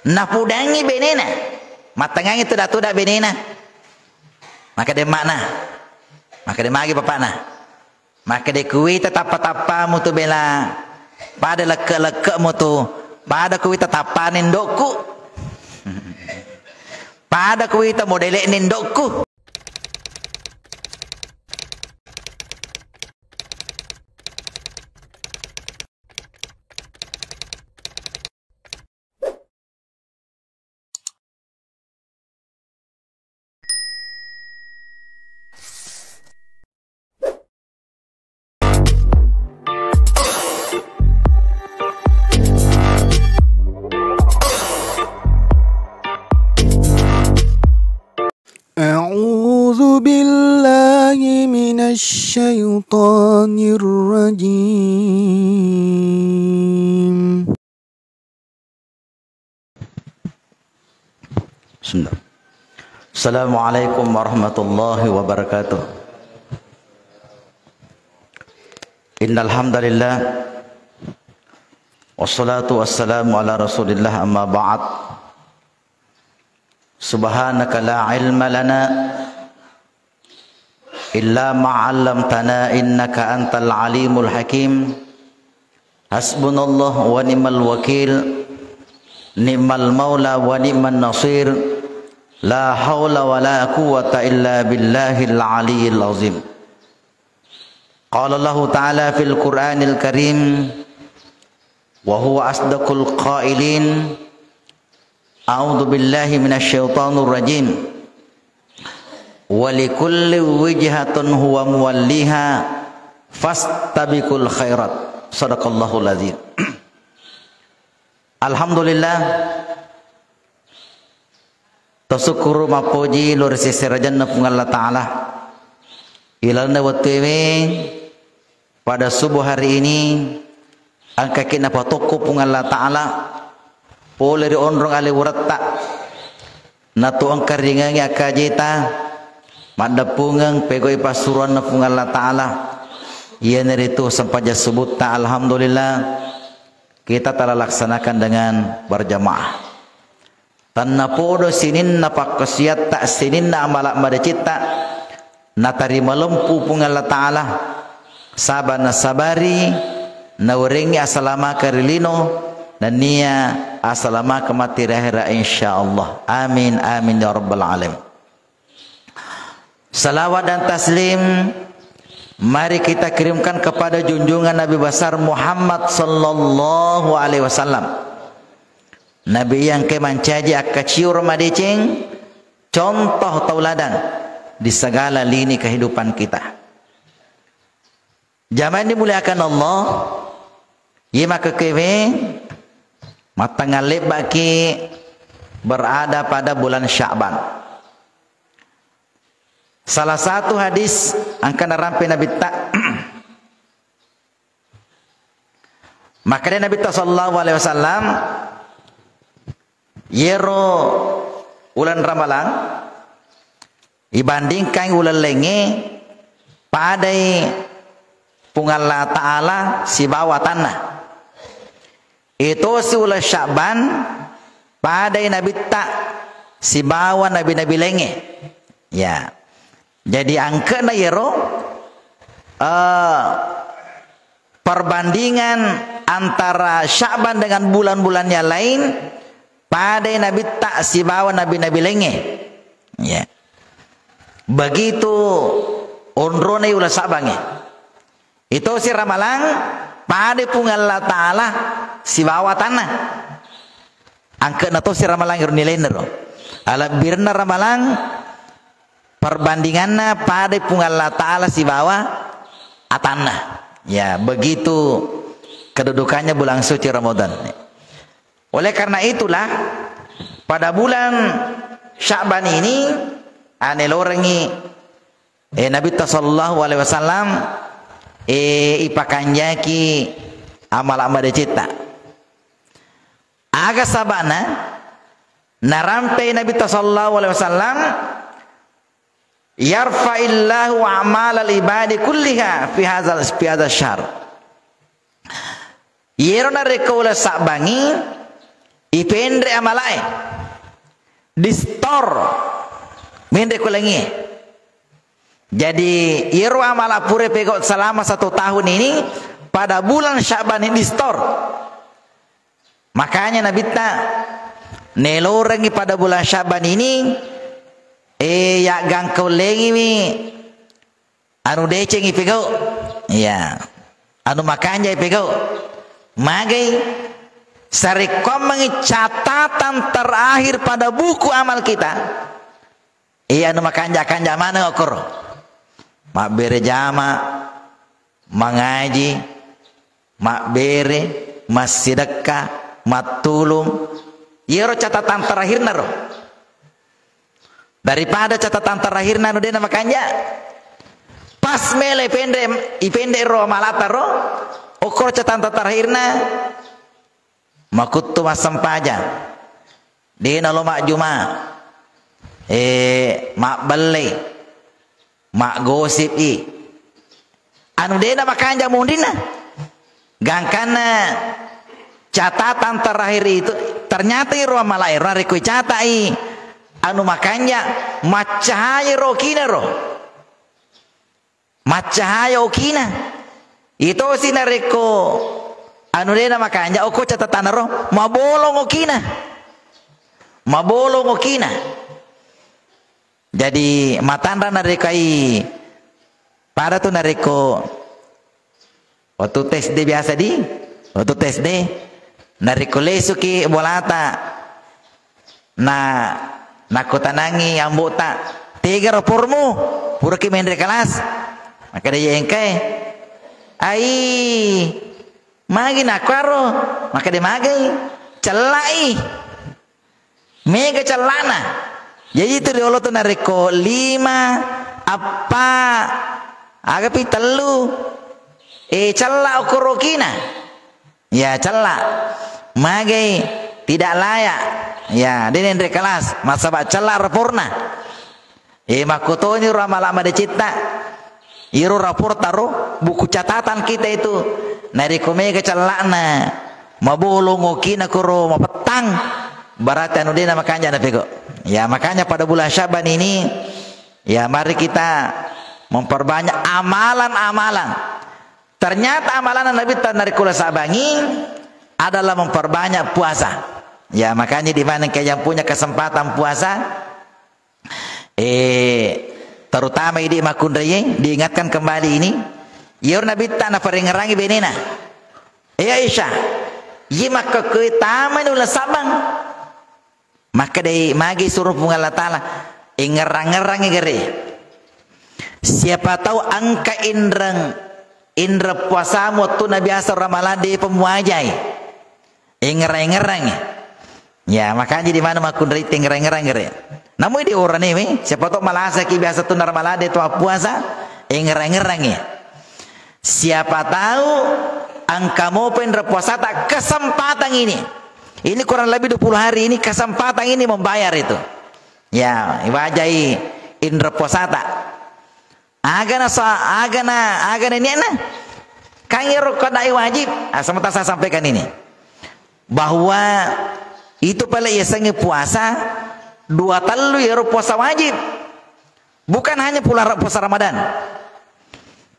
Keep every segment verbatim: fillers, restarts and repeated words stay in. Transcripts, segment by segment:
Napudangngi benena. Mattengngangi tuda-tuda benena. Makkeda emma'na. Makkeda magi bapa'na. Makkeda kuita tappa-tappamu tu bela. Pada lekke-lekke'mu tu. Pada kuita tappana indo'ku. Pada kuita modele'na indo'ku. أعوذ بالله من الشيطان الرجيم. بسم الله. السلام عليكم ورحمة الله وبركاته. إن الحمد لله، والصلاة والسلام على رسول الله، أما بعد. سبحانك لا علم لنا إلا ما علمتنا إنك أنت العليم الحكيم. حسبنا الله ونعم الوكيل. نعم المولى ونعم النصير. لا حول ولا قوة إلا بالله العلي العظيم. قال الله تعالى في القرآن الكريم، وهو أصدق القائلين، أعوذ بالله من الشيطان الرجيم. ولكل وجهة هو موليها فاستبقوا الخيرات. صدق الله العظيم. Alhamdulillah. Tasukkuru mappoji lao ri seserajanna Puang Allah Ta'ala. Ilalenna wettuewe pada subuh hari ini, engkaki napatokko Puang Allah Ta'ala pole ri onrong ale uretta. Natu engka ringengi akkajeta maddeppungeng pegau'i passuroanna Puang Allah Ta'ala. Iyanaritu sempajang subutta, alhamdulillah, kita telah laksanakan dengan berjamaah. Tennapodo sininna pakkasiatta, sininna amala madecitta, natarima lempu Puang Allah Ta'ala, saba nasabari, naurengi asalamaka ri lino, nennia asalamaka matti ri ahera, insyaallah. Amin, amin, ya rabbal alamin. Salawat dan taslim mari kita kirimkan kepada junjungan Nabi besar Muhammad sallallahu alaihi wasallam. Nabi yang ke mancaji akkaciur madeceng, contoh tauladan di segala lini kehidupan kita. Jamaah yang dimuliakan Allah, iye makkekewe mattangallebbaki berada pada bulan Sya'ban. Salah satu hadis engka narampe Nabitta. Makkeda Nabitta sallallahu alaihi wasallam, yero uleng Ramalang ibandingkan uleng laingnge, padai Puang Allah Ta'ala sibawa atanna. Itosi uleng Sya'ban, padai Nabitta sibawa nabi-nabi laingnge. Ya. Jadi angke'na yero, eh, perbandingan antara Sya'ban dengan bulan-bulan yang lain, padai Nabitta sibawa nabi-nabi laingnge. Ya. Begitu onrona uleng Sya'bangnge. Itosi Ramalang, padai Puang Allah Ta'ala sibawa atanna. Angke'na tosi Ramalang ero nilainna ro. Alebbirenna Ramalang, perbandinganna padai Puang Allah Ta'ala sibawa atanna. Ya, begitu kedudukannya bulan suci Ramadan. Oleh karena itulah, pada bulan Sya'ban ini, ane lorengi, eh, Nabitta sallallahu alaihi wasallam, eh, ipakanjaki amala madecetta. Aga sabana, narampe Nabitta sallallahu alaihi wasallam, "Yarfa'illahu a'malal ibadi kulliha fi hadzal, fi hadzal syahr." Yero narekko uleng Sya'bangngi, Ipenre amalae. Distor. Menre ko langie. Jadi, iyaro amala pura pegau selama satu tahun ini, pada bulan Sya'ban ini distor. Makanya Nabitta nelorengi pada bulan Sya'ban ini, eh, ya gangkau lengiwi anu decengi pegau. Iya. Anu makanjai pegau. Magai sarekkoammengi catatan terakhir pada buku amal kita. Iya, anu makanja-kanja maneng okkoro. Mabbere jama, mangaji, mabbere, massidekka, mattulung. Iyaro catatan terakhirna ro. Daripada catatan terakhirna anu dena makanja. Pas mele ipende, ipende ro malata ro. Okkoro catatan terakhirna. Makuttu massempajang. Dena lo majjuma. Eh, mabbelle. Maggosip i. Anu dena makanja monrinna. Gangkanna catatan terakhir itu, ternyata iro amalae ro narekko icatai anu makanja, maccahaya ro okina ro. Maccahaya okina. Itosi narekko anu dena makanja, okko catatanna ro, mabolong okina. Mabolong okina. Jadi, matanra narekko ai, pada tu narekko waktu tes de biasa di, waktu tes de, narekko lesuki bolata, na, nakotanangi ambota, "Tega rapormu? Puraki menre kelas?" Makkeda, "Iya engkae." "Ai, magi nakuaro?" Makkeda, "Magai." "Cellai." Mega cellana. Jadi tu riolo tu narekko lima, appa, agapi tellu, eh, cella okorokina. Ya, cella. Magai tidak layak. Ya, de nenre kelas. Massaba cella raporna. Eh, makkotoni ro amala madecetta. Iro raporta ro, buku catatan kita itu. Narekko mega cella'na, mabolong okina koro mapettang, berarti anu dena makanja na pego. Ya, makanya pada bulan Syaban ini, ya, mari kita memperbanyak amalan-amalan. Ternyata amalan Nabi ta narekko la sabangi adalah memperbanyak puasa. Ya, makanya di mana yang punya kesempatan puasa, Eh, terutama idi makkunraie, diingatkan kembali ini. Iyaro Nabitta naparengngerangi benena. "Eh, Aisyah, iye makkakkue tamani uleng sabbang." Makkedai magi suruh Puang Allah Ta'ala, "Engngerang-ngerangi gere. Siapa tahu engka inreng, inreng puasamu wettunna biasa Ramalang depa muajai." Engngerang-engngerangi. Ya, makanya di mana makkunrai tengngerang-ngerang gere. Namu di orane we, siapa tahu malasaki biasa tu narmalade tu puasa, engngerang-ngerangi. Siapa tahu engka mopa inreng puasata kesempatan ini. Ini kurang lebih dua puluh hari ini kesempatan ini membayar itu. Ya, iwajai inreng puasata. Agana sa-, agana, agana niatna. Kan iyaro kadai wajib. Ah, sementara saya sampaikan ini. Bahwa itu pale yasengnge puasa, dua tellu iyaro puasa wajib. Bukan hanya pula-, puasa Ramadan.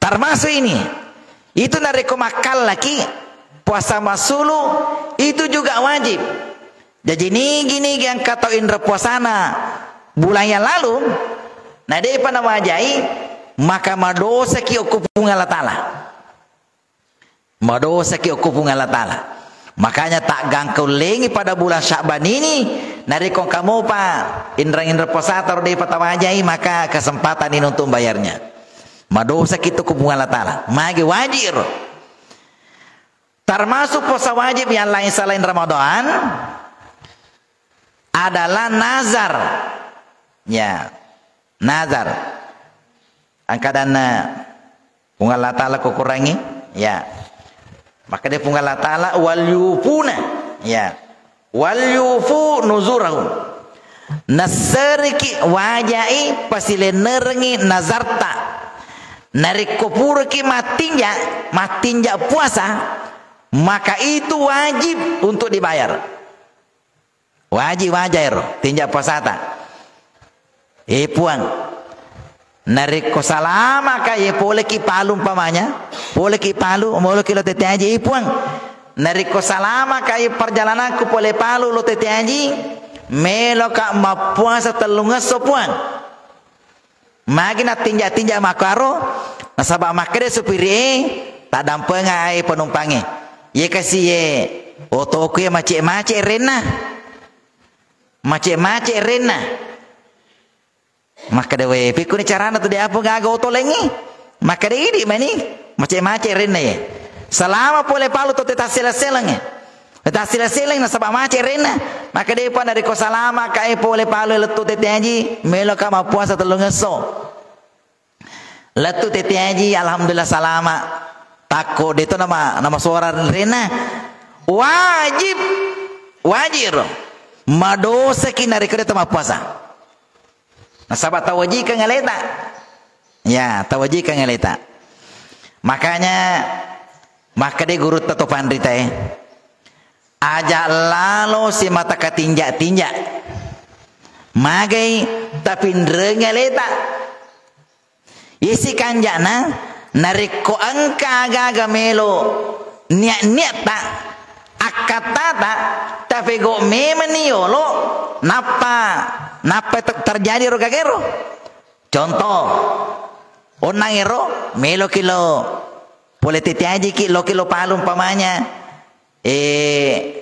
Termasuk ini. Itu narekko makkallaki puasa masulu, itu juga wajib. Jaji nigi-nigi engka tau inreng puasana bulan yang lalu, na depa nawajai, maka madosaki okko Puang Allah Ta'ala. Madosaki okko Puang Allah Ta'ala. Makanya taggangka ullengi pada bulan Sya'ban ini, narekko engka mopa inreng-inreng puasata ro depa tawajai, maka kesempatan ini untuk membayarnya. Madosaki tu okko Puang Allah Ta'ala. Magi wajib ro. Termasuk puasa wajib yang lain selain Ramadan adalah nazar. Ya, nazar. Angkadanna Puang Allah Ta'ala ko kurangi, ya. Maka dia Puang Allah Ta'ala, "Wal yufuna." Ya. "Wal yufu nuzurahum." Nasseriki wajai pasilennerengi nazarta. Narekko puraki mattinja, mattinja puasa, maka itu wajib untuk dibayar. Waji-waja ero tinja puasata. Eh, Puang, narekko salamaka ye poleki Palu umpamanya, poleki Palu, moloki lo Tette Aji, eh, Puang, narekko salamaka ye perjalananku pole Palu lo Tette Aji, meloka mappuasa tellungesso, Puang. Magi nattinja-tinja makkaro, nasaba makkeda supiri e, taddampenga ae penumpange. Ye kasi ye otoku ye mace-mace renna. Mace-mace renna. Makkeda, "We, pikkuni carana tu de apa gaga oto lengi?" Makkeda, "Idi mani, mace-mace renna ye." Salama pole Palu to tetassela-selangnge. Tetassela-selang nasaba mace renna. Makkeda, "Puang, narekko salama kae pole Palu lettu Tette Aji, meloka mappuasa tellungesso." Lettu Tette Aji, alhamdulillah salama. Takko deto nama, nama suara renna. Wajib, wajib ro. Madosaki narekko deto mappuasa. Nasaba tawajikeng aleta. Ya, tawajikeng aleta. Makanya, makkeda gurutta to panritae, aja lalo simata katinja-tinja. Magai tapinrengi aleta. Isi kanjana, narekko engka aga-aga melo niat-niatta, akkattata, tapego memenni yolo, nappa, nappa te-, terjadi ro gagero. Contoh, onnang ero, meloki lo pole Tette Ajiki, loki lo Palu umpamanya, eh,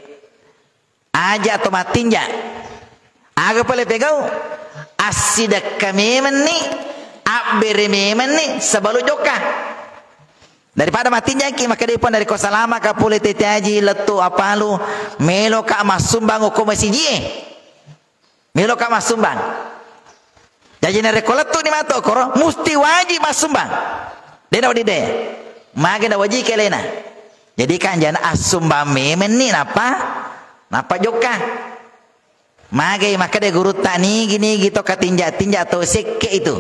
aja to mattinja. Aga pole pegau? Assidekka memenni, abbere memenni sebelum jokka. Daripada mattinjaki, makkeda, "Puang, narekko salamaka pole Tette Aji lettu a Palu, meloka massumbang okko masijie." Meloka massumbang. Jaji narekko lettu ni matu koro, musti wajib massumbang. Dena wadi de. Mage na wajike lena. Jadi kanjana assumbang memenni nappa, nappa jokka. Mage makkeda gurutta, nigi-nigi to katinja-tinja to sekke itu.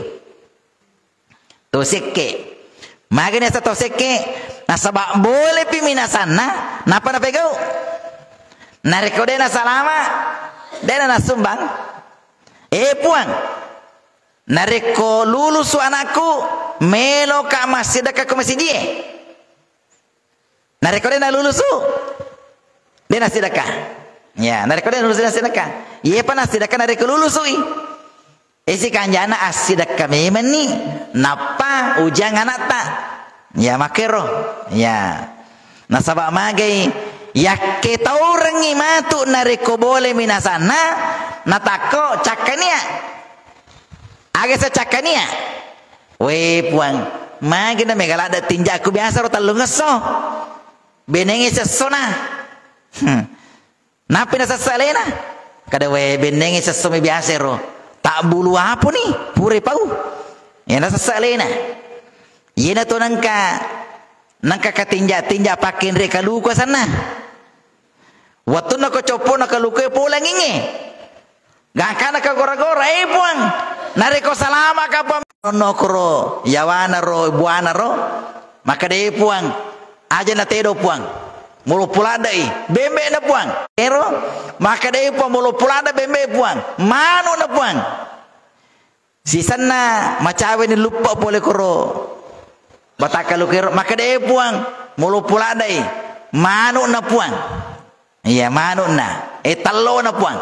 To sekke. Magani asa to sekke? Nasaba bolepi minasanna, nappa napegau. Narekko de nasalama, de na nassumbang. Eh, Puang, narekko lulusu anakku, meloka massidekka ko masijie. Narekko de nalulusu, de nassidekka. Ya, narekko de nalulusu, de nassidekka. Iyepa nassidekka narekko lulusui. Esi kanjana assidekka memenni, nappa ujang anatta. Ya, makkero. Ya. Nasaba magai, yakketaurengngi matu narekko bole minasanna, natakko cakkania. Aga sa cakkania? We Puang, magi na mega ladde tinjakku biasa ro tellungesso. Benengngi sessona. Hmm. Nappi nasessa alena? Kada we bennengngi sessomi biasa ro. Tabbulu aponi? Pure pau. Ya nasessa alena. Iyena to nengka, nengka katinja-tinja pakkenre kaluku asanna. Wettunna ko coppo'na kaluku e polangingnge. Gangkana ka gora-gora, "Eh, Puang, narekko salamaka, Puang." Nonno koro, yawana ro, buana ro. Makkeda, "Eh, Puang, aja na tedo, Puang. Molo puladai, bembe na, Puang." Ero, makkeda, "Eh, Puang, molo pulada bembe, Puang. Manu na, Puang." Sisenna macaweni luppa pole koro. Batakka lukero, makkeda, "Eh, Puang, molo puladai, manu na, Puang." Iya, manu na. Eh, tello na, Puang.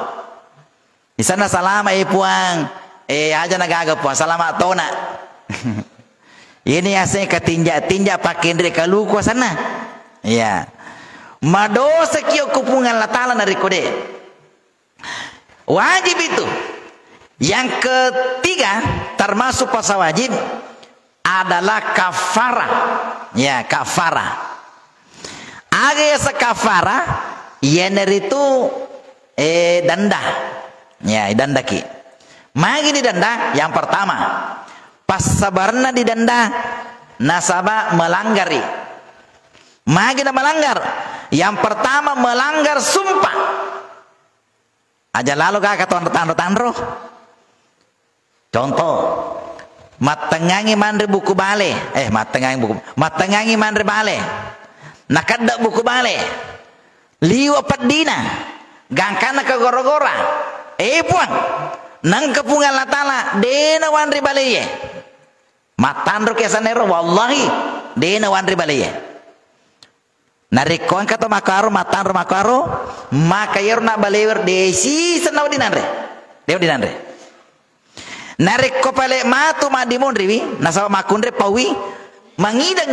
Isanna salama, eh, Puang. Eh, aja na gaga, Puang. Salama tona. Ini aseng katinja-tinja pakkenre kaluku asanna. Iya. Madosa kio ku Puang Allah Taala narekko de. Wajib itu. Yang ketiga, termasuk puasa wajib, adalah kafarah. Ya, kafarah. Aga yaseng kafarah, iyanaritu, eh, denda. Ya, dendaki. Magi didenda? Yang pertama, passabarenna didenda nasaba melanggari. Magi na melanggar? Yang pertama, melanggar sumpah. Aja lalo gaga tonro tanro-tanro. Contoh, mattengngangi manre buku bale, eh, mattengngangi buku, mattengngangi manre bale. Nakedde buku bale. Liwa peddina. Gangkanna kagora-gora. Puang, nengka Puang Allah Ta'ala, de' nawanre baleie. Mattanro ki asenna ero, wallahi, de' nawanre baleie. Narekko engka to makkaro, mattanro makkaro, maka iyaro na balewer de' siseng nawedding nanre. De' wedding nanre. Narekko pale matu maddimonriwi, nasaba makkunrai pauwi, mangideng,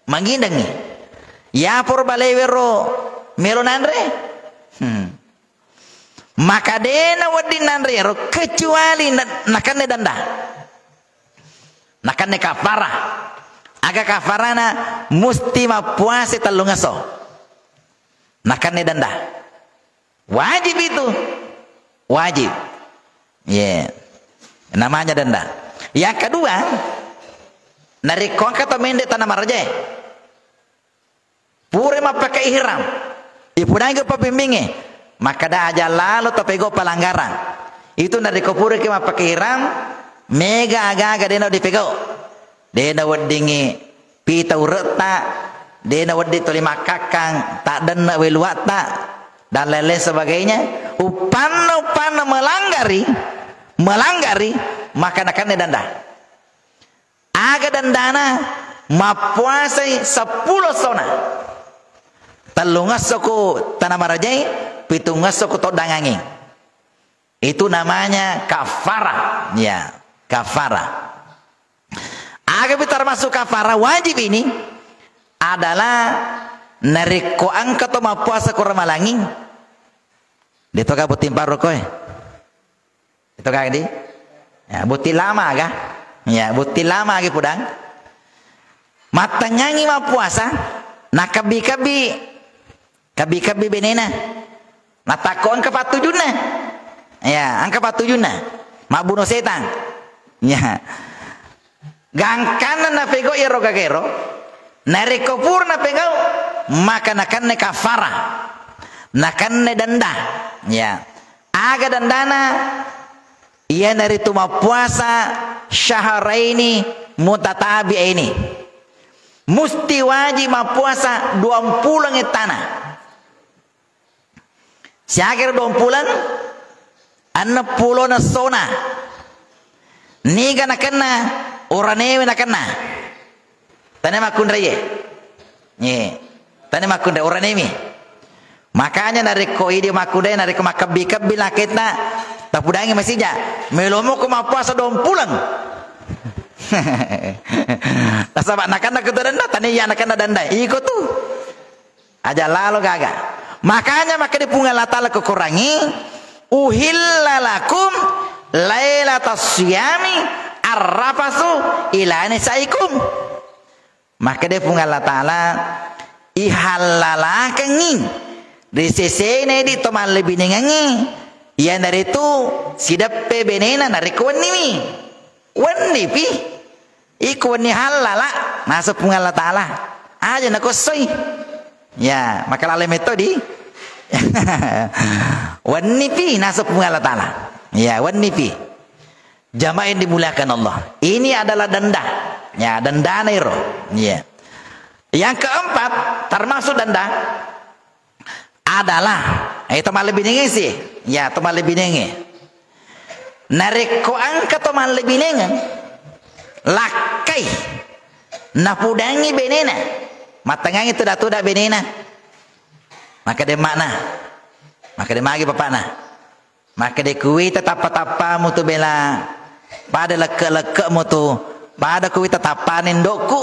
mangidengngi. Yaporo balewero melo nanre. Hmm. Maka de' nawedding nanre iyaro kecuali na-, nakenna denda. Nakenna kafara. Aga kafarana? Musti mappuasa tellungesso. Nakenna denda. Wajib itu. Wajib. Ye. Namanya denda. Yang kedua, narekko engka to mende tana marajae. Pura mappake ihram. Ipudangi pabbimbingnge. Makkeda aja lalo tapegau pelanggaran. Itu narekko puraki mappake ihram, mega aga-aga de' nawedding pegau. De' naweddingngi pita ure'ta, de' nawedding tuli makkakkang, taddenne' weluatta, dan lain-lain sebagainya. Uppanna, uppanna melanggari, melanggari, maka nakenna denda. Aga dendana? Mappuasai seppulo essona. Tellungesso ku tana marajai, pitungesso ku toddangangi. Itu namanya kafara. Ya, kafara. Aga pi termasuk kafara wajib ini adalah narekko engka to mappuasa ko Ramalangi. De' to ga botting parro koe. Itu kan di? Ya, botting lama ga? Ya, botting lama ga pudang. Mattengngangi mappuasa, nakebbi-kebbi, kebbi-kebbi benena. Natakko engka pattujunna. Ya, engka pattujunna. Mabbuno setang. Ya. Gangkanna napegau iyaro gagaero, narekko pura napegau, maka nakenna kafara, nakenna denda. Ya. Aga dendana? Iyanaritu mappuasa syahraini mutatabi'aini. Musti wajib mappuasa duampuleng ettana. Siaga ero duampuleng? Enneng pulona essona. Niga nakenna? Oranewe nakenna. Tania makkunraie. Ye. Tania makkunrai, oranewe. Makanya narekko idi makkunrai, narekko makkebbi-kebbi laketta, tapudangi masija. Melomo ko mappuasa duampuleng. Nasaba nakenna ko denda, tania nakenna denda. Iko tu. Aja lalo gaga. Makanya makkeda Puang Allah Ta'ala ko Korangnge, "Uhilla lakum lailatas siyami arrafasu ila nisaikum." Makkeda Puang Allah Ta'ala, ihallalakengngi ri sesena idi to mallebinengengnge, iyanaritu sideppe benena narekko wenniwi. Wennipi. Iko wenni hallala, naseng Puang Allah Ta'ala. Aja nakossoi. Ya, maka laleng metodi. Wennipi, naseng Puang Allah Ta'ala. Ya, wennipi. Jamaah yang dimuliakan Allah. Ini adalah denda. Ya, dendana iro. Ya. Yang keempat, termasuk denda adalah, eh, to mallebinengnge si. Ya, to mallebinengnge. Narekko engka to mallebinengeng, lakkai, napudangi benena, mattengngangi tuda-tuda benena. Makkeda emma'na, makkeda magi bapa'na. Makkeda kuwita tappa-tappamu tu bela, pada lekke-lekke'mu tu, pada kuwita tappana indo'ku.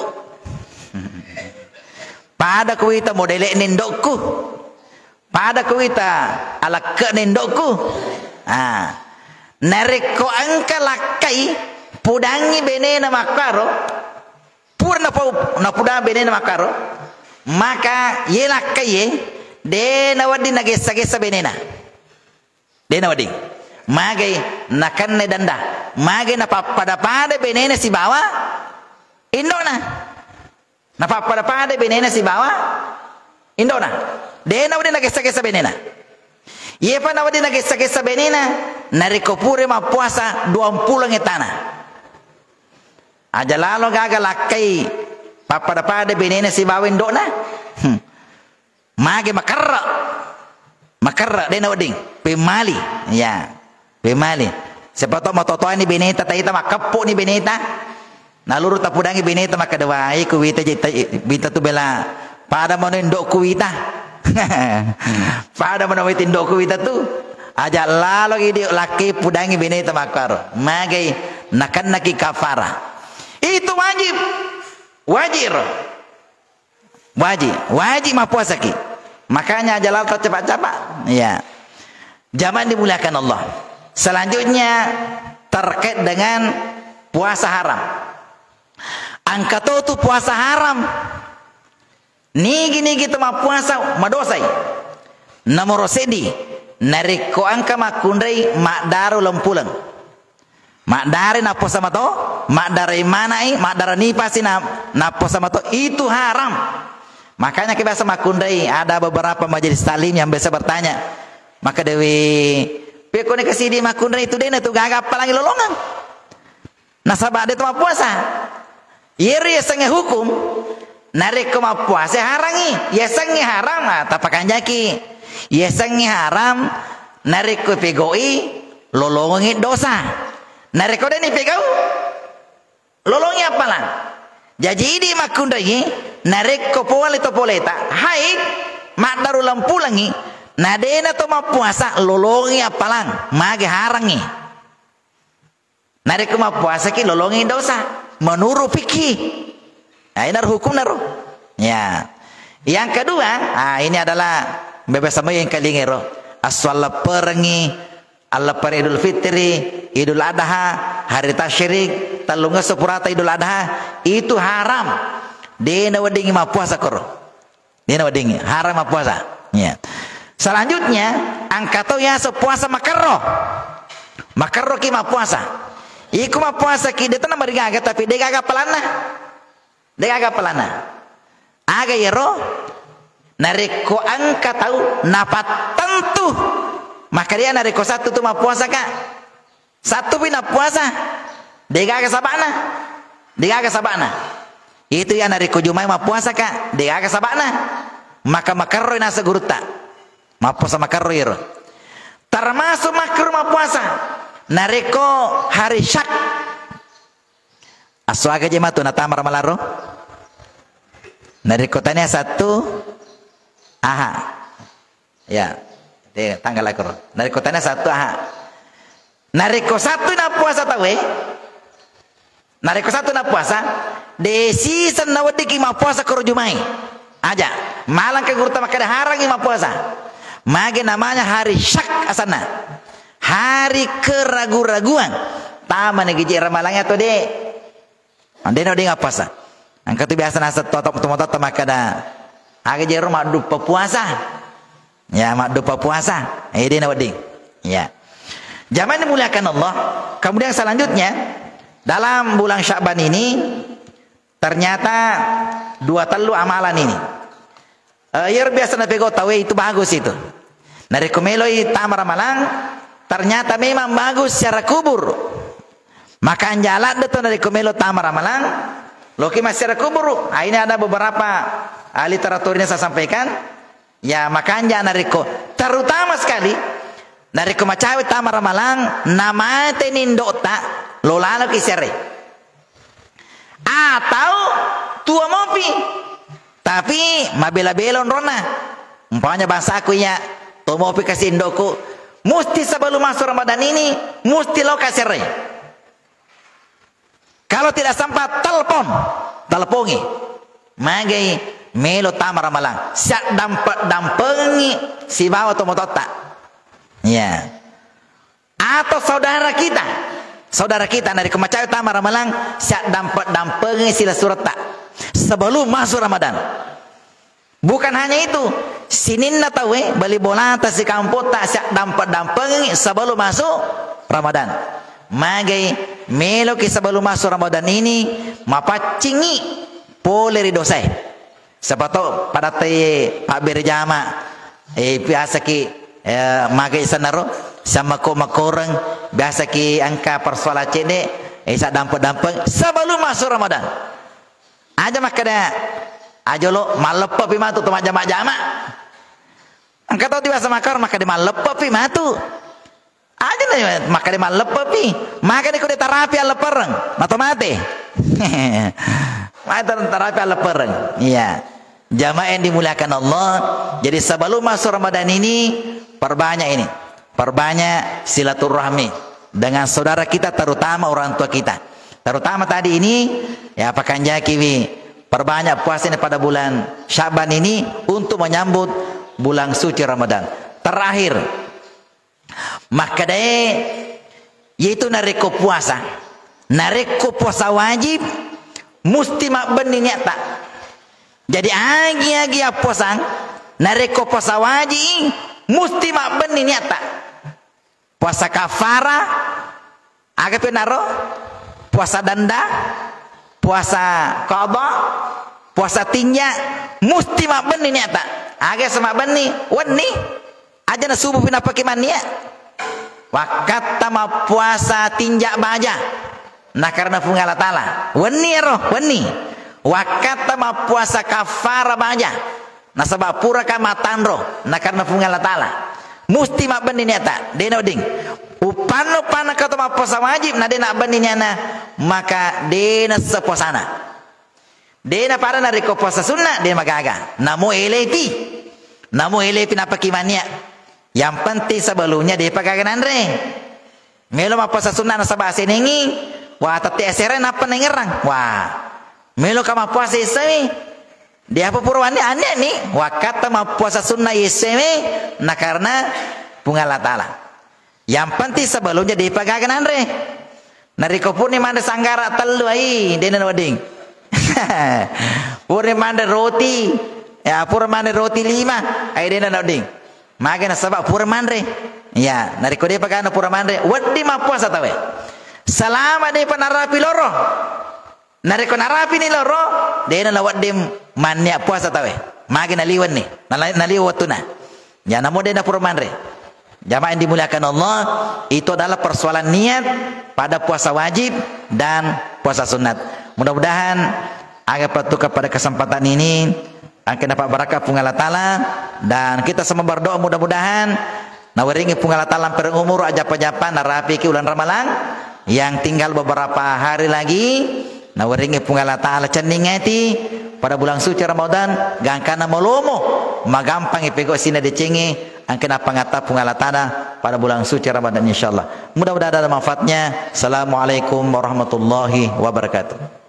Pada kuwita modele'na indo'ku. Pada kuwita alekke'na indo'ku. Ah. Narekko engka lakkai pudangi benena makkaro, pura napau-, napudang benena makkaro, maka ye lakkai ye, de nawedding nagessa-gessa benena. De nawedding. Magai nakenna denda. Magai napappada-pada benena sibawa indo'na. Napappada-pada benena sibawa indo'na. De nawedding nagessa-gessa benena. Yepa nawedding nagessa-gessa benena, narekko pura mappuasa duampuleng ettana. Aja lalo gaga lakkai pappada-pada benena sibawa indo'na. Hmm. Mage makerre. Makerre, de nawedding. Pemmali. Ya. Pemali. Siapa tahu matotoani beneta, taita makkeppo ni beneta. Naluru tapudangi beneta makkeda, "Wai, ku wita je-, ta-, wita tu bela pada mano indokku wita." Pada mano wita indokku wita tu. Aja lalo idi lakke pudangi beneta makkaro. Magai nakennaki kafara. Itu wajib. Wajib. Wajib, wajib mappuasaki. Makanya aja lalo capa-capa. Iya. Jamaah dimuliakan Allah. Selanjutnya terkait dengan puasa haram. Engka to tu puasa haram. Nigi-nigi tu mappuasa madosai. Nomoro seddi, narekko engka makkunrai maddaro lempuleng. Maddare nappuasa mato, maddare manai, maddare nipasi na-, nappuasa mato, itu haram. Makanya ke biasa makkunrai, ada beberapa majelis taklim yang biasa bertanya, maka dewi, "Pekko ni kasidi makkunrai tu dena tu gaga appalangi lolongang." Nasaba de tu mappuasa. Yeri yasengnge hukum, narekko mappuasa harangi, yasengnge haram, ah, tapakanjaki. Yasengnge haram, narekko pegau'i, lolongengngi dosa. Narekko deni pegau, lolongi appalang. Jaji idi makkunraingngi, narekko pole to poleta, haid, maddaro lempulengngi, nadena to mappuasa, lolongi appalang, mage harangngi. Narekko mappuasaki lolongi dosa menurut fikih. Nah, ini hukum naro. Ya. Yang kedua, ah, ini adalah bebas sama yang kalingero. Aswal leperengi, lepper Idul Fitri, Idul Adha, hari tasyrik, tellungesso purata Idul Adha, itu haram. Dena weddingi mappuasa koro. Dena weddingngi, haram mappuasa. Ya. Selanjutnya, engka to yaso puasa makerro. Makerro ki mappuasa. Iku mappuasa ki de tena marigaga tapi de gaga pelanna. De gaga pelanna. Aga yero? Narekko engka tau napattentu. Maka dia narekko sattu tu mappuasa ka. Sattupi nappuasa, degaga saba'na, degaga saba'na. Itu iya narekko jumai mappuasa ka, degaga saba'na. Maka makerroi nasa gurutta. Mappuasa makerroi ero. Termasuk makruh mappuasa. Narekko hari syak. Aswaga je matu natama ramalarro. Narekko tania sattu, aha. Ya, de, tanggal akor. Narekko tania sattu, aha. Narekko sattu nappuasa tauwe, narekko sattu nappuasa, de siseng naweddiki mappuasa koro jumai. Aja, malangka gurutta makkeda harangi mappuasa. Mage namanya hari syak asanna. Hari keragu-raguan. Tamani gije ramalang atau de. Andena wedding appuasa. Engka tu biasa naseng to-, to-, tomatoatta makkeda, "Aga jero madduppa puasa?" Ya, madduppa puasa. Eh, dena wedding. Ya. Jamaah dimuliakan Allah. Kemudian selanjutnya, dalam bulan Sya'ban ini, ternyata dua tellu amalan ini. Eh, iyaro biasa napegau tauwe itu bagus itu. Narekko meloi tama ramalang, ternyata memang bagus secara kubur. Makanja ladde to narekko melo tama ramalang, loki massiara kuburu. Ah, ini ada beberapa, ah, literatur ini saya sampaikan. Ya, makanja narekko, terutama sekali, narekko macawe tama ramalang, namate ni indo'ta, lo laloki siare. Atau tua mopi. Tapi mabela-bela onronna. Umpamanya bahasaku iya, to mopi kasi indo'ku, musti sebelum masuk Ramadan ini, musti lo kasere. Kalau tidak sempat, telepon. Telepongi. Magai melo tama ramalang. Siaddampe-dampengi sibawa tomatoatta. Ya. Atau saudara kita, saudara kita narekko macawe tama ramalang, siaddampe-dampengi sila suretta sebelum masuk Ramadan. Bukan hanya itu, sininna tauwe bali bolata sikampotta siaddampe-dampengi sebelum masuk Ramadan. Magai meloki sebelum masuk Ramadan ini mapaccingi pole ri dosae. Siapa tahu pada te pabbere jama, eh, biasa ki, eh, mage sanaro, sama ko makoreng, biasa ki engka persoalan cedde, eh, sa dampe-dampe sebelum masuk Ramadan. Aja makkeda, ajolo malleppepi matu to majjama-jama. Engka tau tiwasa makar makkeda malleppepi matu. Aja Tanya, makkeda malleppepi. Makanya ko de tarapi alleppereng, nato mate. Mate tarapi alleppereng. Iya. Jamaah yang dimuliakan Allah, jadi sebelum masuk Ramadan ini, perbanyak ini. Perbanyak silaturahmi dengan saudara kita, terutama orang tua kita. Terutama tadi ini, ya, pakanjakiwi, perbanyak puasa ini pada bulan Syaban ini untuk menyambut bulan suci Ramadan. Terakhir, makkedae, yaitu narekko puasa, narekko puasa wajib, musti mabbenni niatta. Jadi, agi-agi appuasang, narekko puasa wajib, musti mabbenni niatta. Puasa kafara, aga penaro? Puasa denda, puasa qada, puasa tinja, musti mabbenni niatta. Aga semabbenni? Wenni. Aja na subuh pi nappaki mannia. Wakkatta mappuasa tinja baja. Na karena Puang Allah Ta'ala. Wenni ero, wenni. Wakkatta mappuasa kafara baja. Nasaba puraka matanro. Na karena Puang Allah Ta'ala. Musti mabbenni niatta. Dena wedding. Uppanna-, uppanna kata mappuasa wajib, na dena abbenni niana, maka dena sepuasana. Dena pada narekko puasa sunna, de magaga. Namo elepi. Namo elepi nappaki mannia. Yang penting sebelumnya depa gaga nanre. Melo mappuasa sunna nasaba asenengi, wah, tette asera nappa nengerang. Wah, melo ka mappuasa isami. Dia apa pura wanni anne ni? Wakkatta mappuasa sunna isami, na karena Puang Allah Ta'ala. Yang penting sebelumnya depa gaga nanre. Narekko purni manre sanggara tellu, ai, dena wedding. Purni manre roti, ya, pura manre roti lima, ai, dena wedding. Mage nasaba pura manre. Ya, narekko depa gaga pura manre, wedding mappuasa tawe. Selama depa narapi loro. Narekko narapini loro, dena nawedding mannia puasa tawe. Magi naliwenni, nala-, naliwe wettuna. Ya, namo dena pura manre. Jamaah yang dimuliakan Allah, itu adalah persoalan niat pada puasa wajib dan puasa sunat. Mudah-mudahan aga pattuka pada kesempatan ini, angke napabbarakka Puang Allah Ta'ala, dan kita semua berdoa mudah-mudahan nawerengi Puang Allah Ta'ala mpereng umur ajapa-japa, narapiki ulang Ramalang yang tinggal beberapa hari lagi, nawerengi Puang Allah Ta'ala cenningeti pada bulan suci Ramadan, gangkana malomo, magampangi pegau sina decengi, angke napangatta Puang Allah Ta'ala pada bulan suci Ramadan, insyaallah. Mudah-mudahan ada manfaatnya. Assalamualaikum warahmatullahi wabarakatuh.